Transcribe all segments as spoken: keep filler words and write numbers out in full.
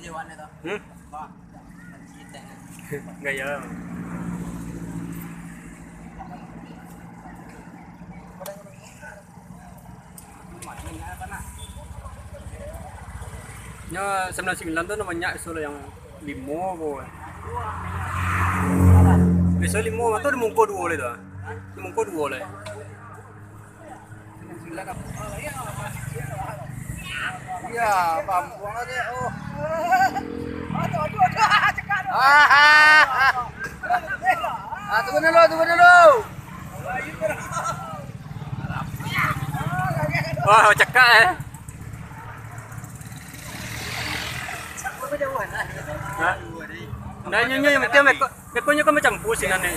Hmm? Gaya. Nyo sembilan sembilan tu banyak, biaso lah yang limo ko. Biaso limo, atau di muko duo lah tu. Di muko duo lah. Iya, bambuang aja. Oh. Ah, ah, ah. Ah, tunggu dulu, tunggu dulu. Wah, cakak eh. Hah? Nah, nyo, nyo, yang penting beko, beko nyo kan bacampur sinan nyo.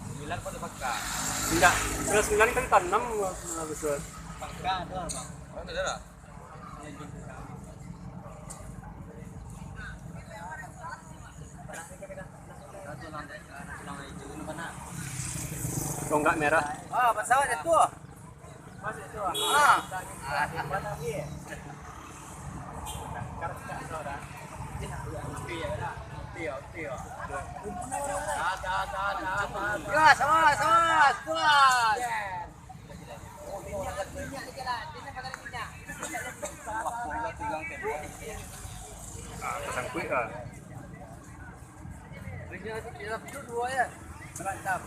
Sembilan pada paka. Indak, sembilan kali tanam, Bang. Paka tu, Bang. Oh, dah lah. Tonggak merah. Ah, pesawat jatuh. Masuk tu. Ah. Ah, apa lagi? Gas, awas, awas, awas. Ah, pasang kuik lah. Minyak tu, minyak tu dua ya. Mantap.